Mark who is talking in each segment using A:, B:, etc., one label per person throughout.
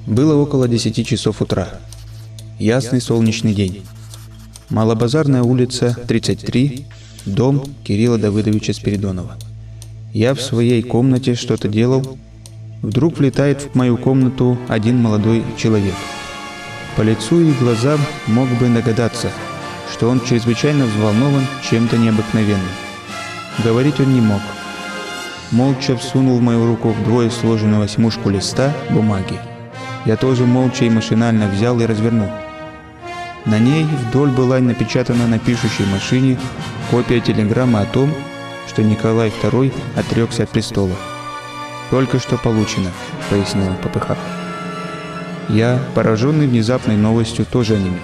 A: Было около 10 часов утра. Ясный солнечный день. Малобазарная улица, 33, дом Кирилла Давыдовича Спиридонова. Я в своей комнате что-то делал. Вдруг влетает в мою комнату один молодой человек. По лицу и глазам мог бы догадаться, что он чрезвычайно взволнован чем-то необыкновенным. Говорить он не мог. Молча всунул в мою руку вдвое сложенную восьмушку листа бумаги. Я тоже молча и машинально взял и развернул. На ней вдоль была напечатана на пишущей машине копия телеграммы о том, что Николай II отрекся от престола. «Только что получено», — пояснил он попыхах. Я, пораженный внезапной новостью, тоже онемел.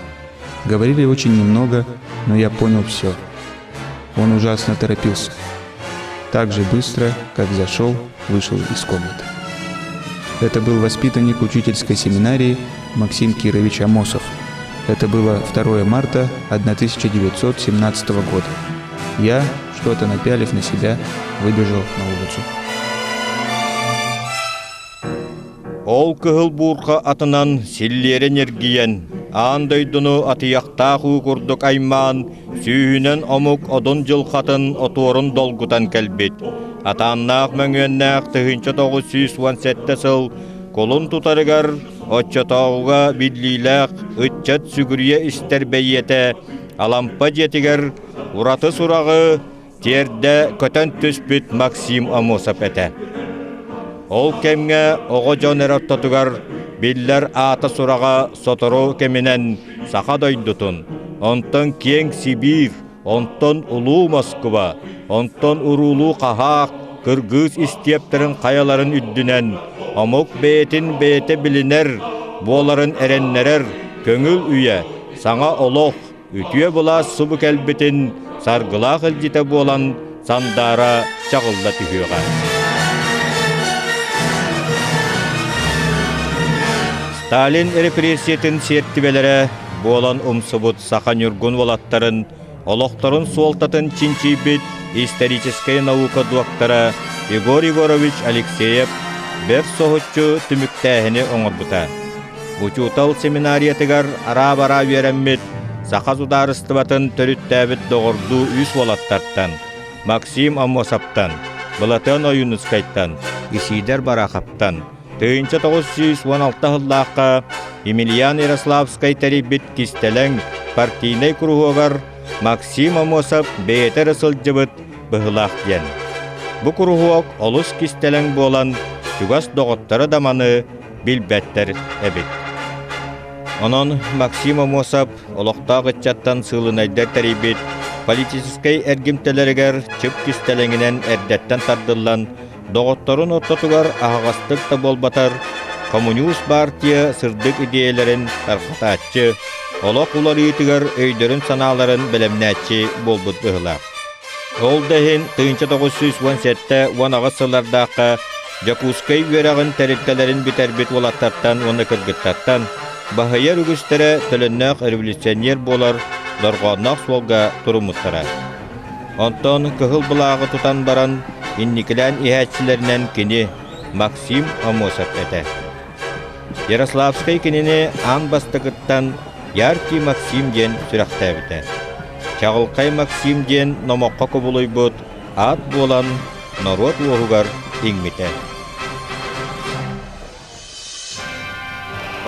A: Говорили очень немного, но я понял все. Он ужасно торопился. Так же быстро, как зашел, вышел из комнаты. Это был воспитанник учительской семинарии Максим Кирович Амосов. Это было 2 марта 1917 года. Я, что-то напялив на себя, выбежал на улицу.
B: Ол кыһыл буурха атынан силлиэрэн эргийэн, аан дойдуну атыйахтаах уу курдук аймаан, сүүһүнэн омук одун дьылхатын отуорун долгутан кэлбит. Атааннаах мөҥүөннээх 1917 сыл кулун тутарыгар оччотооҕуга биллиилээх ыччат сүгүрүйэ истэр бэйиэтэ Алампа дьиэтигэр ураты сураҕы тиэрдэ көтөн түспүт Максим Амосов этэ. Ол кэмҥэ оҕо дьон эрэ ортотугар биллэр аата-сураҕа сотору кэминэн саха дойдутун, онтон киэҥ Сибиир, онтон улуу Москва, онтон уруулуу хаһаах кыргыыс истиэптэрин хайаларын үрдүнэн омук бэйэтин бэйэтэ билинэр буоларын эрэннэрэр көҥүл үйэ, саҥа олох, Үтүө былаас субу кэлбитин саргылаах илдьитэ буолан сандаара чаҕылла түһүөҕэ. Сталин репрессиятын сиэртибэлэрэ буолан умсубут саха ньургун уолаттарын олохторун суолтатын чинчийбит историческай наука доктора Егор Егорович Алексеев бэрт соһуччу түмүктээһини оҥорбута. Учуутал семинариятыгар араа-бараа үөрэммит, саха судаарыстыбатын төрүттээбит доҕордуу үс уолаттартан Максим Аммосовтан, Былатыан Ойуунускайтан, Исидор Бараховтан 1916 сыллаахха Емельян Ярославскай тэрийбит кистэлэҥ партийнай куруһуогар Максим Аммосов бэйэтэ эрэ сылдьыбыт быһыылаах диэн. Бу куруһуок олус кистэлэҥ буолан, чугас доҕотторо да маны билбэттэр эбит. Онон Максим Амосов олохтоох ыччаттан сыылынайдар тэрийбит политическай эргимтэлэригэр чып кистэлэҥинэн эрдэттэн тардыллан, доҕотторун ортотугар аһаҕастык да буолбатар, коммунист партия сырдык идиэйэлэрин тарҕатааччы, олох уларыйыытыгар өйдөрүн-санааларын бэлэмнээччи буолбут быһыылаах. Ол да иһин 1917-18 сыллардаахха Дьокуускай үөрэҕин тэрилтэлэрин бүтэрбит уолаттартан уонна кыргыттартан баһыйар үгүстэрэ төлөннөөх революционер буолар дорҕоонноох суолга туруммуттара. Онтон кыһыл былааҕы тутан баран инникилээн иһээччилэринэн кини Максим Амосов этэ. Ярославскай кинини аан бастакыттан Яркий Максим диэн сүрэхтээбитэ. Чаҕылхай Максим диэн номоххо кубулуйбут аат буолан норуот уоһугар иҥмитэ.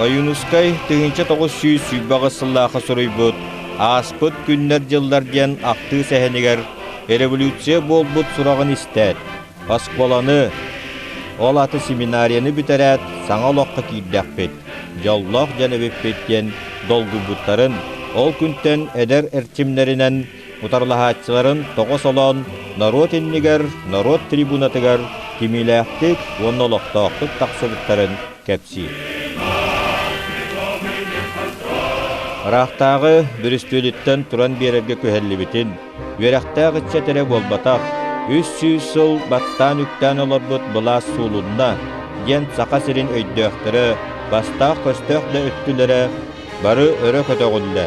B: Ойуунускай 1928 сыллаахха суруйбут «Ааспыт күннэр-дьыллар» диэн ахтыы сэһэнигэр революция буолбут сураҕын истээт, оскуоланы, ол аты семинарияны бүтэрээт саҥа олоххо киирдэхпит, дьоллоох дьон эбиппит диэн долгуйбуттарын, ол күнтэн эдэр эрчимнэринэн утарылаһааччыларын тоҕо солоон норуот иннигэр, норуот трибунатыгар кимиилээхтик уонна олохтоохтук тахсыбыттарын кэпсиир. Ыраахтааҕы бүрүстүөлүттэн туран биэрэргэ күһэллибитин, үөрэхтээх ыччат эрэ буолбатах, 300 сыл баттаан-үктээн олорбут былаас суулунна диэн Саха сирин өйдөөхтөрө, бастаах-көстөөх да өттүлэрэ бары өрө көтөҕүллэ,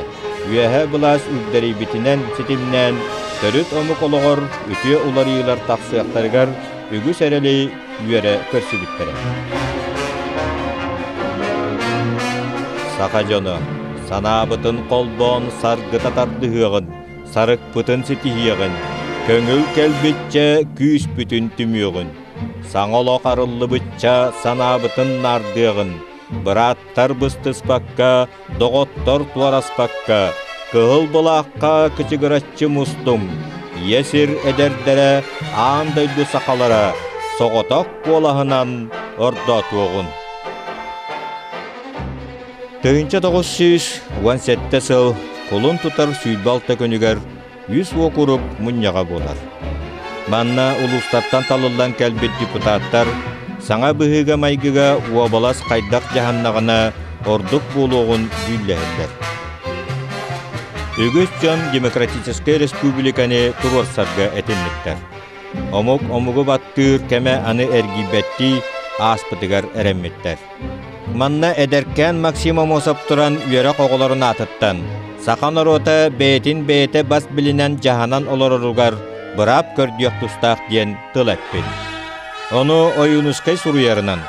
B: үөһэ былаас үрдэрийбитинэн ситимнээн, төрүт омук олоҕор үтүө уларыйыылар тахсыахтарыгар үгүс эрэли үөрэ көрсүбүттэрэ. Саха дьоно, санаабытын холбоон саргыта тардыһыаҕын, сарыкпытын ситиһиэҕин, көҥүл кэлбиччэ күүспүтүн түмүөҕүн, саҥа олох арыллыбычча санаабытын наардыаҕын, бырааттар быстыспакка, доҕоттор туораспакка, кыһыл былаахха кычыгыраччы мустуҥ, ийэ сир эдэрдэрэ, аан дойду сахалара соҕотох куолаһынан ордоотуоҕун. 1917 сыл кулун тутар 26 күнүгэр үс уокурук мунньаҕа буолар. Манна улуустартан талыллан кэлбит депутаттар саҥа быһыыга-майгыга уобалас хайдах дьаһаннаҕына ордук буолуоҕун дьүүллэһэллэр. Үгүс дьон демократическай республиканы туруорсарга этиммиттэр. Омук омугу баттыыр кэмэ аны эргийбэттии ааспытыгар эрэммиттэр. Манна эдэркээн Максим Амосов туран үөрэх оҕолорун аатыттан саха норуота бэйэтин бэйэтэ бас билинэн дьаһанан олороругар быраап көрдүөх тустаах диэн тыл эппит. Ону Ойуунускай суруйарынан,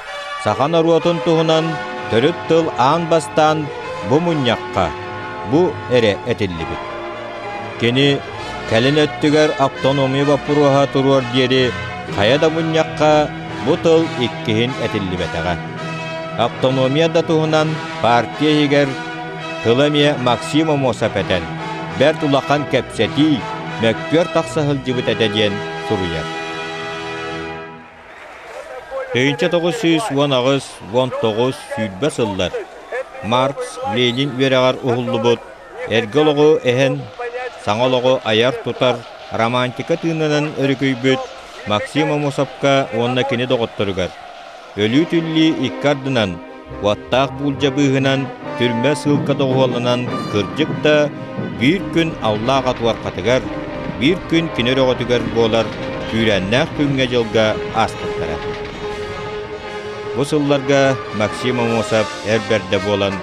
B: саха норуотун туһунан төрүт тыл аан бастаан бу мунньахха бу эрэ этиллибит. Кини кэлин өттүгэр автономия боппуруоһа туруор диэри хайа да мунньахха бу тыл иккиһин этиллибэтэҕэ. Автономия да туһунан партия иһигэр тыла эмиэ Максим Амосов этэн, бэрт улахан кэпсэтии, мөккүөр тахса сылдьыбыт этэ диэн суруйар. 1918, 19, 20 сыллар Маркс, Ленин үөрэҕэр уһуллубут эргэ олоҕу эһэн, саҥа олоҕу айар-тутар романтика тыынынан өрүкүйбүт Максим Амосовка уонна кини доҕотторугар өлүү-түллүү икки ардынан, уоттаах буулдьа быыһынан, түрмэ сыылка доҕуһуолланан кырдьык да биир күн аллаах ат уорхатыгар, биир күн кини өрөҕөтүгэр буолар күүрээннээх күҥҥэ-дьылга ааспыттара. Бу сылларга Максим Амосов эр бэрдэ буолан,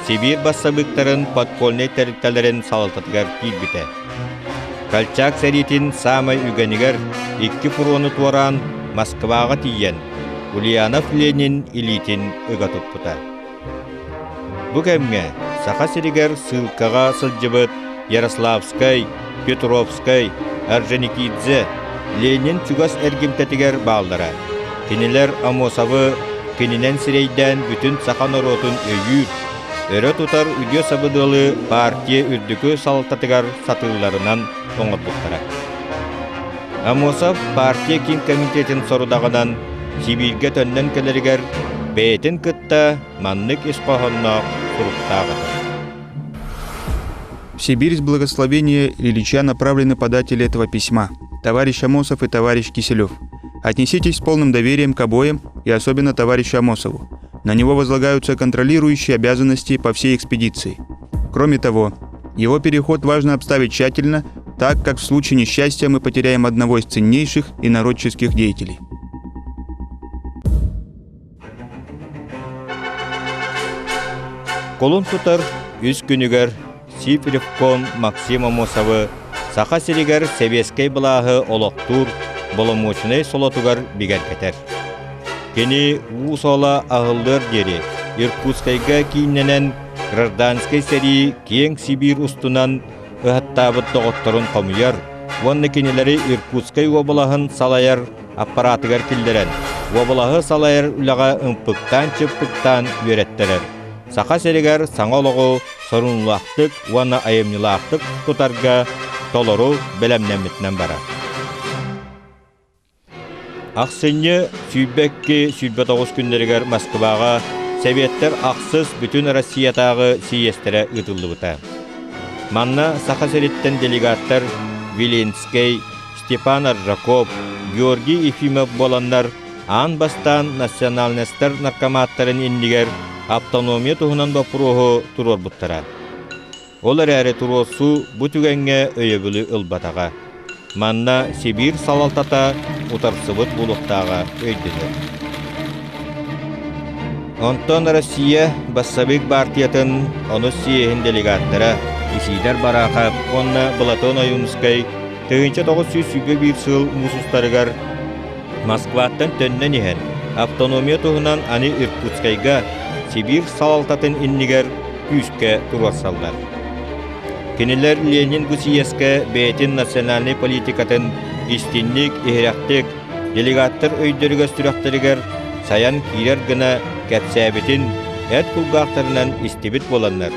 B: Сибиир бассабыыктарын подпольнай тэрилтэлэрин салалтатыгар киирбитэ. Колчак сэриитин саамай үгэнигэр икки фрону туораан Москваҕа тиийэн, Ульянов Ленин илиитин ыга туппута. Бу кэмҥэ Саха сиригэр сыылкаҕа сылдьыбыт Ярославскай, Петровскай, Орджоникидзе, Ленин чугас эргимтэтигэр бааллара. Кинилэр Амосовы кининэн сирэйдээн бүтүн саха норуотун өйүүр, өрө тутар үтүө сабыдыалы партия үрдүкү салалтатыгар сатыылларынан оҥорбуттара. Амосов партия киин комитетин сорудаҕынан Сибииргэ төннөн кэлэригэр бэйэтин кытта маннык ис хоһоонноох суруктаах этэ.
A: В Сибирь с благословения Ильича направлены податели этого письма, товарищ Амосов и товарищ Киселев. Отнеситесь с полным доверием к обоим и особенно товарищу Амосову. На него возлагаются контролирующие обязанности по всей экспедиции. Кроме того, его переход важно обставить тщательно, так как в случае несчастья мы потеряем одного из ценнейших инородческих деятелей.
B: Кулун тутар үс күнүгэр Сип-ревком Максим Амосовы Саха сиригэр сэбиэскэй былааһы олохтуур боломуочунай солотугар бигэргэтэр. Кини уу суола аһыллыар диэри Иркутскайга кииннэнэн гражданскай сэрии киэҥ Сибиир устунан ыһаттаабыт доҕотторун хомуйар уонна кинилэри Иркутскай уобалаһын салайар аппаратыгар киллэрэн, уобалаһы салайар үлэҕэ ымпыктаан-чымпыктаан үөрэттэрэр. Саха сиригэр саҥа олоҕу сорунуулаахтык уонна айымньылаахтык тутарга толору бэлэмнэммитинэн барар. Ахсынньы 22-29 күннэригэр Москваҕа Советтар ахсыс бүтүн Россиятааҕы сийиэстэрэ ыытыллыбыта. Манна Саха сириттэн делегаттар Виленскэй, Степан Аржаков, Георгий Ефимов буоланнар аан бастаан национальностар наркоматтарын иннигэр автономия туһунан боппуруоһу туруорбуттара. Ол эрээри туруорсуу бу түгэҥҥэ өйөбүлү ылбатаҕа. Манна Сибиир салалтата утарсыбыт буолуохтааҕа өйдөнөр. Онтон Россия бассабыык баартыйатын онус съеһин делегаттара Исидор Барахов уонна Платон Ойуунускай 1921 сыл муус устарыгар Москваттан төннөн иһэн, автономия туһунан аны Иркутскайга Сибиир салалтатын иннигэр күүскэ туруорсаллар. Кинилэр Ленин бу съезкэ бэйэтин национальнай политикатын истинник, иһирэхтик, делегаттар өйдөрүгэр-сүрэхтэригэр сайан киирэр гына кэпсээбитин эт кулгаахтарынан истибит буоланнар,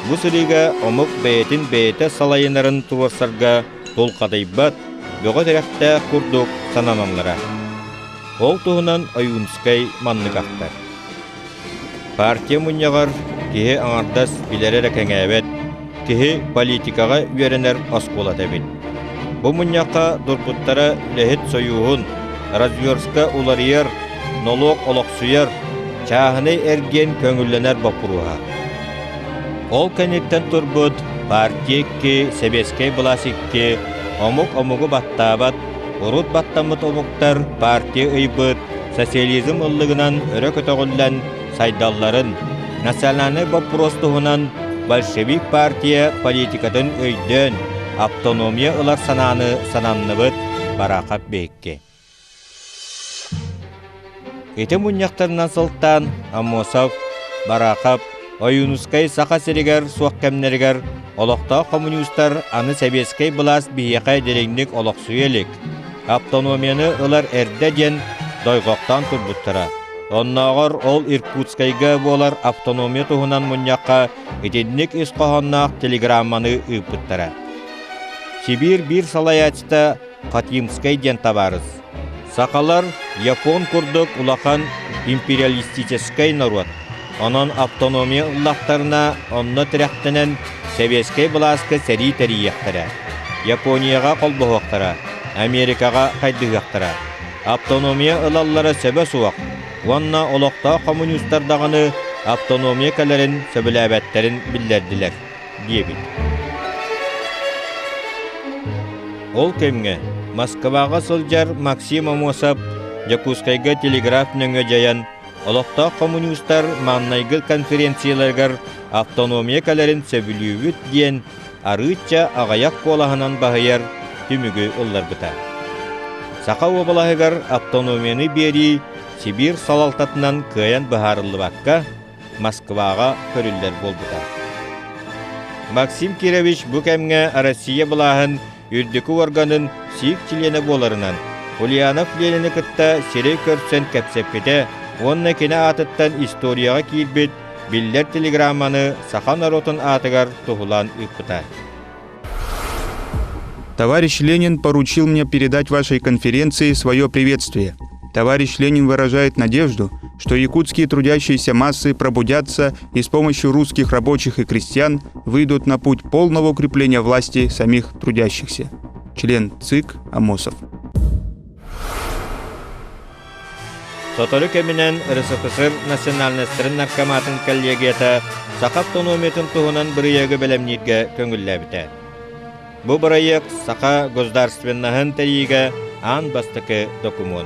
B: бу сырыыга омук бэйэтин бэйэтэ салайынарын туруорсарга тулхадыйбат, бөҕө тирэхтээх курдук сананаллара. Ол туһунан Ойуунскай маннык ахтар. Партия мунньаҕар киһи аҥардас билэрэ эрэ кэҥээбэт, киһи политикаҕа үөрэнэр оскуолата эбит. Бу мунньахха турбуттара үлэһит сойууһун, разверстка уларыйар, нолуок олохсуйар, чааһынай эргиэн көҥүллэнэр боппуруоһа. Ол кэнниттэн турбут партия икки, сэбиэскэй былаас икки, омук омугу баттаабат, урут баттаммыт омуктар партия ыйбыт социализм ыллыгынан өрө көтөҕүллэн сайдалларын, национальнай боппуруос туһунан большевик партия политикатын өйдөөн, автономия ылар санааны сананныбыт Бараахап биһикки. Ити мунньахтарынан сылтаан Аммосов, Бараахап, Ойуунускай Саха сиригэр суох кэмнэригэр олохтоох хомуньуустар аны сэбиэскэй былаас биһиэхэ дириҥник олохсуйа илик, автономияны ылар эрдэ диэн дойҕохтоон турбуттара. Оннооҕор ол Иркутскайга буолар автономия туһунан мунньахха итинник ис хоһоонноох телеграмманы ыыппыттара. Сибиир биир салайааччыта Хатимскай диэн табаарыс. Сахалар япон курдук улахан империалистическай норуот. Онон автономия ыллахтарына онно тирэхтэнэн сэбиэскэй былааска сэрии тэрийиэхтэрэ. Японияҕа холбоһуохтара, Америкаҕа хайдыһыахтара. Автономия ылаллара сөбө суох уонна олохтоох хомуньуустар даҕаны автономия кэлэрин сөбүлээбэттэрин биллэрдилэр. диэбит. Ол кэмҥэ Москваҕа сылдьар Максим Амосов Дьокуускайга телеграф нөҥүө дьайан, олохтоох хомуньуустар маҥнайгы конференцияларыгар автономия кэлэрин сөбүлүүбүт диэн арыычча аҕыйах куолаһынан баһыйар түмүгү ылларбыта. Саха уобалаһыгар автономияны биэрии Сибиир салалтатынан кыайан быһаарыллыбакка, Москваҕа көрүллэр буолбута. Максим Кирович бу кэмҥэ Россия былааһын үрдүкү уорганын СИК чилиэнэ буоларынан, Ульянов Ленини кытта сирэй көрсөн кэпсэппитэ уонна кини аатыттан историяҕа киирбит биллэр телеграмманы саха норуотун аатыгар туһулаан ыыппыта.
A: Товарищ Ленин поручил мне передать вашей конференции свое приветствие. Товарищ Ленин выражает надежду, что якутские трудящиеся массы пробудятся и с помощью русских рабочих и крестьян выйдут на путь полного укрепления власти самих трудящихся. Член ЦИК Амосов.
B: Сотору кэминэн РСФСР национальностарын наркоматын коллегията саха автономиятын туһунан бырайыагы бэлэмнииргэ көҥүллээбитэ. Бу бырайыак саха государственноһын тэрийиигэ аан бастакы докумуон.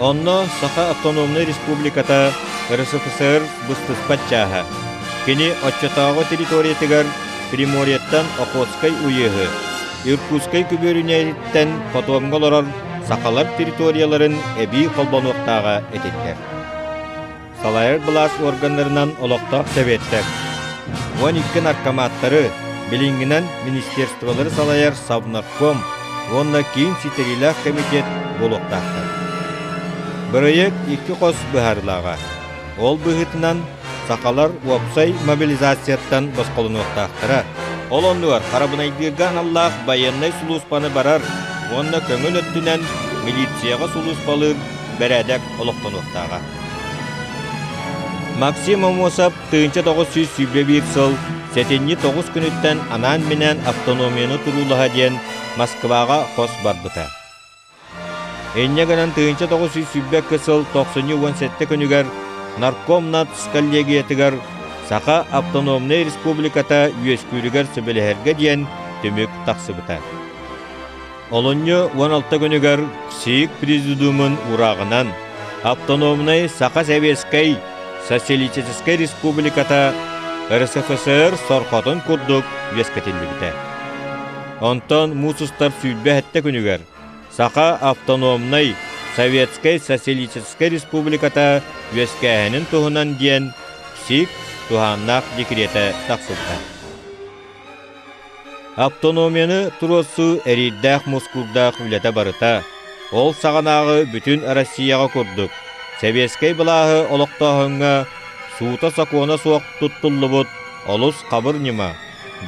B: Онно Саха автономнай республиката РСФСР быстыспат чааһа. Кини оччотооҕу территориятыгар Приморьеттан Охотскай уеһы, Иркутскай күбүөрүнэйиттэн Хотуомҥа олорор сахалар территорияларын эбии холбонуохтааҕа этиллэр. Салайар былаас органнарынан олохтоох сэбиэттэр, 12 наркоматтары, билиҥҥинэн министерстволары салайар Совнарком уонна Киин ситэриилээх комитет буолуохтаахтар. Бырайыак икки хос быһаарыылааҕа. Ол быһыытынан сахалар уопсай мобилизацияттан босхолонуохтаахтара. Ол оннугар харабынайдыырга аналлаах байыаннай сулууспаны барар уонна көҥүл өттүнэн милицияҕа сулууспалыыр бэрээдэк олохтонуохтааҕа. Максим Амосов 1921 сыл сэтинньи 9 күнүттэн анаан-минээн автономияны туруулаһа диэн Москваҕа хос барбыта. Инньэ гынан 1922 сыл тохсунньу 17 күнүгэр Наркомнац коллегиятыгар Саха автономнай республиката үөскүүрүгэр сөбүлэһэргэ диэн түмүк тахсыбыта. Олунньу 16 күнүгэр СИИК Президиумун урааҕынан Автономнай Саха Сэбиэскэй Социалистическай Республиката РСФСР сорхотун курдук үөскэтиллибитэ. Онтон муус устар 27 күнүгэр Саха автономнай Советскай Социалистическай Республиката үөскээһинин туһунан диэн СИК туһааннаах декретэ тахсыбыта. Автономияны туруорсуу эриирдээх-мускуурдаах үлэтэ барыта, ол саҕанааҕы бүтүн Россияҕа курдук, сэбиэскэй былааһы олохтооһуҥҥа суута-сокуона суох туттуллубут олус хабыр ньыма,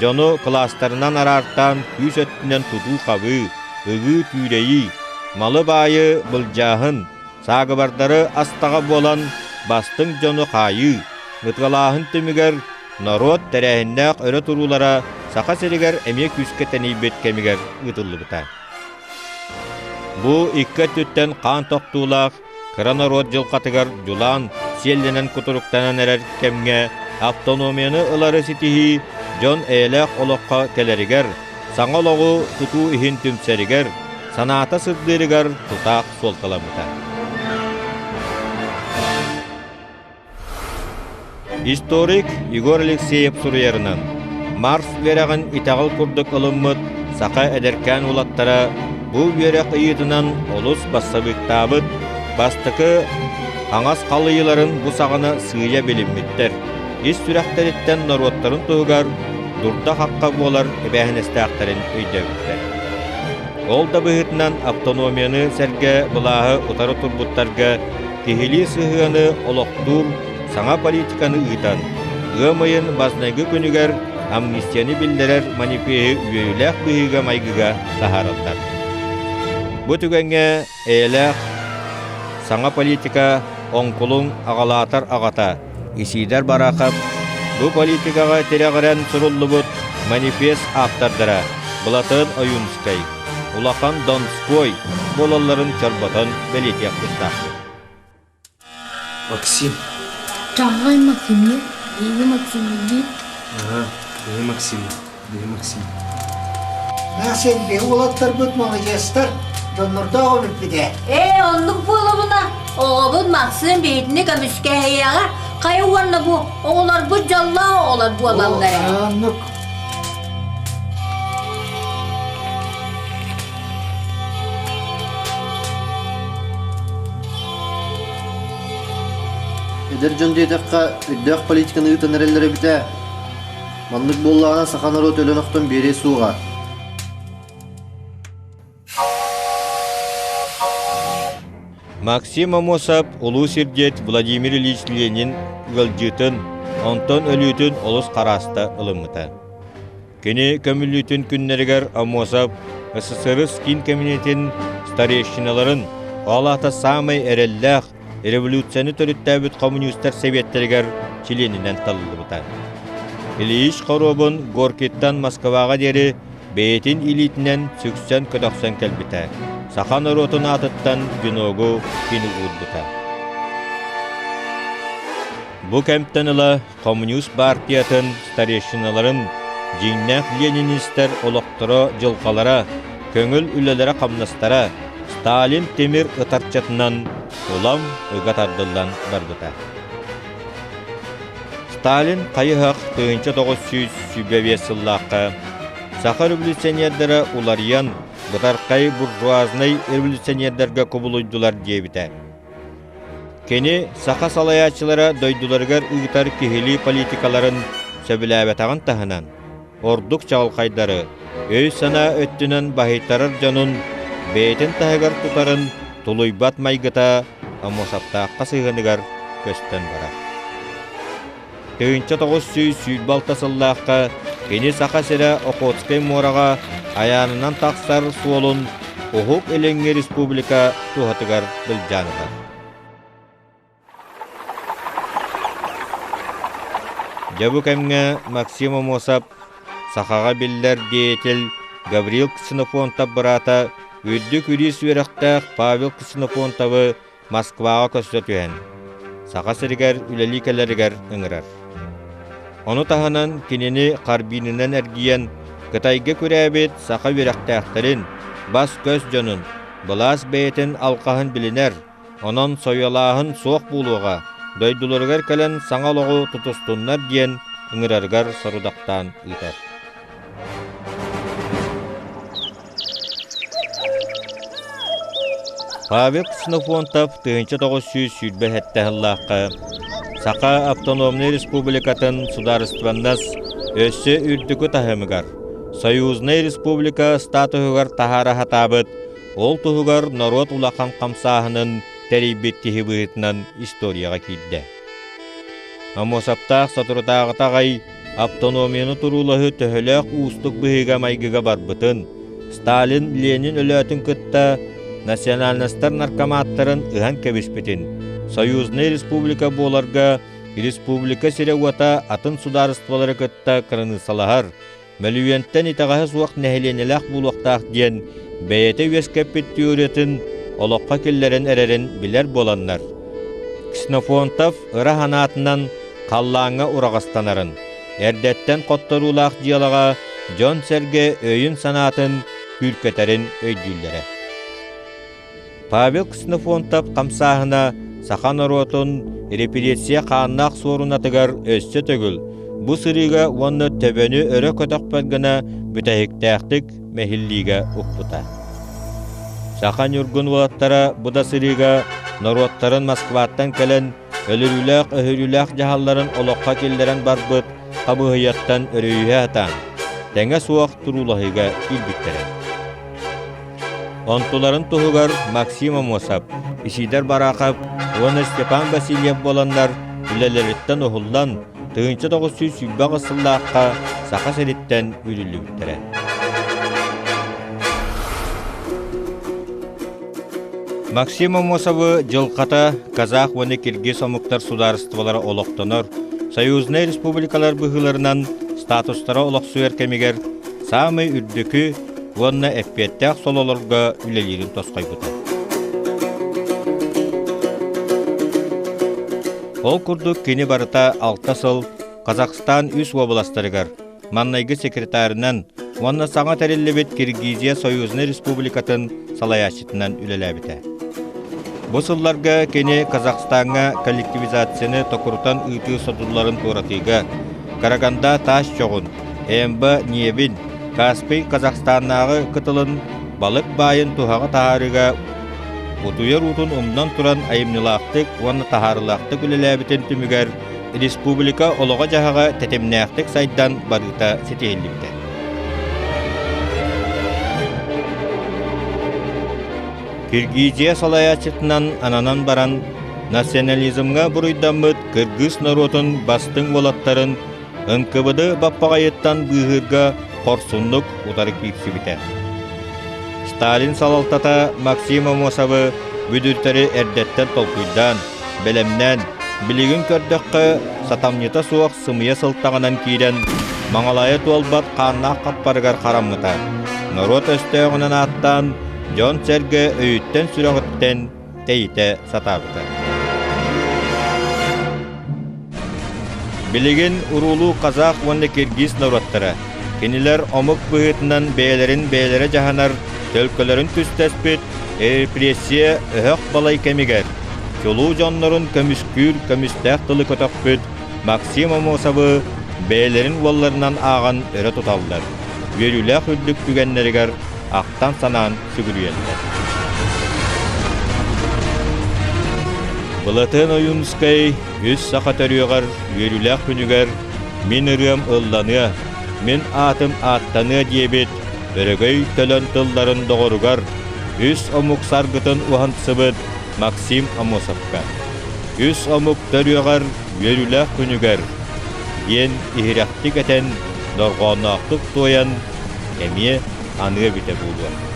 B: дьону кылаастарынан араартаан күүс өттүнэн тутуу-хабыы, ыгыы-түүрэйии, малы-баайы былдьааһын, саагыбардары астаҕа буолан бастыҥ дьону хаайыы, ытыалааһын түмүгэр норуот тэрээһиннээх өрө туруулара Саха сиригэр эмиэ күүскэ тэнийбит кэмигэр ыытыллыбыта. Бу икки өттүттэн хаан тохтуулаах кыра норуот дьылҕатыгар дьулаан сиэллэнэн кутуруктанан эрэр кэмҥэ автономияны ылары ситиһии дьон эйэлээх олоххо кэлэригэр, саҥа олоҕу тутуу иһин түмсэригэр, санаата сырдыырыгар тутаах суолталаммыта. Историк Егор Алексеев суруйарынан, Марс үөрэҕин итэҕэл курдук ылыммыт саха эдэркээн уолаттара бу үөрэх ыйыытынан олус бассабыыктаабыт бастакы хаҥас халыйыыларын бу саҕана сыыйа билиммиттэр, ис сүрэхтэриттэн норуоттарын туһугар дурда-хахха буолар эбээһинэстээхтэрин өйдөөбүттэр. Ол да быһыытынан автономияны сэргэ былааһы утары турбуттарга киһилии сыһыаны олохтуур саҥа политиканы ыытан, ыам ыйын бастакы күнүгэр амнистияны биллэрэр манифеһы үөрүүлээх быһыыга-майгыга таһаараллар. Бу түгэҥҥэ эйэлээх саҥа политика оҥкулун аҕалаатар аҕата Исиидэр Барахов бу политикаҕа тирэҕирэн суруллубут манифест ааптардара Былатыан Ойуунускай, Улахан Донской буолалларын чорботон бэлиэтиэх тустаахпыт.
C: Максим.
D: Чаҕай Максимҥа, биһиги Максиммыт
C: Аһа, биһи Максим, биһи Максим.
E: Сен биһи уолаттарбыт маладьыастар, дьоннордоох эбиппит ээ.
F: Ээ, оннук буолабына, оҕобут Максим биһитини көмүскэһиэҕэ, хайа уонна бу оҕолорбут дьоллоох оҕолор буолаллар ээ.
E: Оннук.
G: Эдэр дьон диэтэххэ, өйдөөх политиканы ыытан эрэллэр эбит ээ. Маннык буоллаҕына саха норуот өлөн-охтон биэриэ суоҕа.
B: Максим Амосов улуу сирдьит Владимир Ильич Ленин ыалдьыытын, онтон өлүүтүн олус харааста ылыммыта. Кини көмүллүүтүн күннэригэр Амосов СССР киин кэмитиэтин старейшиналарын, ол аата саамай эрэллээх, революцияны төрүттээбит коммунистар сэбиэттэригэр чилиэнинэн талыллыбыта. Ильич хоруобун Горкиттан Москваҕа диэри бэйэтин илиитинэн сүксэн-көтөхсөн кэлбитэ, саха норуотун аатыттан веногу кини уурбута. Бу кэмтэн ыла Коммунист партиятын старейшиналарын, дьиҥнээх ленинистэр олохторо-дьылҕалара, көҥүл үлэлэрэ-хамнастара Сталин тимир ытарчатынан улам ыга тардыллан барбыта. Сталин хайыһах 1925 сыллаахха саха революционердара уларыйан бытархай буржуазнай революционердарга кубулуйдулар диэбитэ. Кини саха салайааччылара дойдуларыгар ыытар киһилии политикаларын сөбүлээбэтэҕин таһынан, ордук чаҕылхайдары, өй-санаа өттүнэн баһыйтарар дьонун бэйэтин таһыгар тутарын тулуйбат майгыта Аммосовтаахха сыһыаныгар көстөн барар. 1926 сыллаахха кини Саха сирэ Охотскай муораҕа айаанынан тахсар суолун Уһук Илиҥҥи республика туһатыгар былдьаан ылар. Дьэ бу кэмҥэ Максим Амосов сахаҕа биллэр деятель Гаврил Ксенофонтов быраата үрдүк юрист үөрэхтээх Павел Ксенофонтовы Москваҕа көсө түһэн, Саха сиригэр үлэлии кэлэригэр ыҥырар. Ону таһынан кинини Харбинынан эргийэн Кытайга күрээбит саха үөрэхтээхтэрин, бас-көс дьонун, былаас бэйэтин алҕаһын билинэр, онон сойуолааһын суох буолуоҕа, дойдуларыгар кэлэн саҥа олоҕу тутустуннар диэн ыҥырарыгар сорудахтаан ыытар. Павел Ксенофонтов 1927 сыллаахха Саха автономнай республикатын судаарыстыбаннас өссө үрдүкү таһымыгар, союзнай республика статуһугар таһаара сатаабыт, ол туһугар норуот улахан хамсааһынын тэрийбит киһи быһыытынан историяҕа киирдэ. Аммосовтаах соторутааҕыта аҕай автономияны туруулаһыы төһөлөөх уустук быһыыга-майгыга барбытын, Сталин Ленин өлөөтүн кытта национальностар наркоматтарын ыһан кэбиспитин, союзнай республика буоларга республика сирэ-уота атын судаарыстыбалары кытта кыраныыссалаһар, мөлүйүөнтэн итэҕэһэ суох нэһилиэнньэлээх буолуохтаах диэн бэйэтэ үөскэппит теориятын олоххо киллэрэн эрэрин билэр буоланнар, Ксенофонтов ыра санаатынан халлааҥҥа ураҕастанарын, эрдэттэн хотторуулаах дьыалаҕа дьон-сэргэ өйүн-санаатын күүркэтэрин өйдүүллэрэ. Павел Ксенофонтов хамсааһына саха норуотун репрессия хааннаах суорунатыгар өссө төгүл бу сырыыга уонна төбөнү өрө көтөхпөт гына бүтэһиктээхтик мэһиллиигэ укпута. Саха ньургун уолаттара бу да сырыыга норуоттарын Москваттан кэлэн өлөрүүлээх-өһөрүүлээх дьаһалларын олоххо киллэрэн барбыт хамыыһыйаттан өрүһүһэ сатаан, тэҥэ суох туруулаһыыга киирбиттэрэ. Онтуларын туһугар Максим Аммосов, Исидор Барахов уонна Степан Васильев буоланнар үлэлэриттэн уһуллан, 1928 сыллаахха Саха сириттэн үүрүллүбүттэрэ. Максим Аммосовы дьылҕата казах уонна киргиз омуктар судаарыстыбалара олохтонор, союзнай республикалар быһыыларынан статустара олохсуйар кэмигэр саамай үрдүкү уонна эппиэттээх сололорго үлэлиирин тосхойбута. Ол курдук кини барыта алта сыл Казахстан үс уобаластарыгар маннайгы секретарынан уонна саҥа тэриллибит Киргизия Союзнай Республикатын салайааччытынан үлэлээбитэ. Бу сылларга кини Казахстаҥҥа коллективизацияны токурутан ыытыы содулларын туоратыыга Караганда таас чоҕун, Эмба ньиэбин, Каспий Казахстаннааҕы кытылын балык баайын туһаҕа таһаарыыга утуйар уутун умнан туран айымньылаахтык уонна таһаарыылаахтык үлэлээбитин түмүгэр республика олоҕо-дьаһаҕа тэтимнээхтик сайдан барыыта ситиһиллибитэ. Киргизия салайааччытынан ананан баран, национализмҥа буруйдаммыт кыргыз норуотун бастыҥ уолаттарын НКВД баппаҕайыттан быыһыырга хорсуннук утары киирсибитэ. Сталин салалтата Максим Амосовы бүдүртэри эрдэттэн толкуйдаан, бэлэмнээн, билигин көрдөххө, сатамньыта суох сымыйа сылтаҕынан киирэн, маҥалайа туолбат хааннаах хаппарыгар хараммыта. Норуот өстөөҕүнэн ааттаан, дьон-сэргэ өйүттэн-сүрэҕиттэн тэйитэ сатаабыта. Билигин уруулуу казах уонна киргиз норуоттара, кинилэр омук быһыытынан бэйэлэрин бэйэлэрэ дьаһанар төлкөлөрүн түстэспит репрессия өһөх балай кэмигэр чулуу дьоннорун көмүскүүр көмүстээх тылы көтөхпүт Максим Амосовы бэйэлэрин уолларынан ааҕан өрө туталлар, үөрүүлээх үрдүк түгэннэригэр ахтан-санаан сүгүрүйэллэр. Былатыан Ойуунускай үс саха төрүөҕэр үөрүүлээх күнүгэр «Мин ырыам ылланыа, мин аатым ааттаныа» диэбит өрөгөй төлөн тылларын доҕоругар үс омук саргытын уһансыбыт Максим Амосовка «Үс омук төрүөҕэр үөрүүлээх күнүгэр» диэн иһирэхтик этэн, дорҕоонноохтук туойан, эмиэ аныа эбитэ буолуо.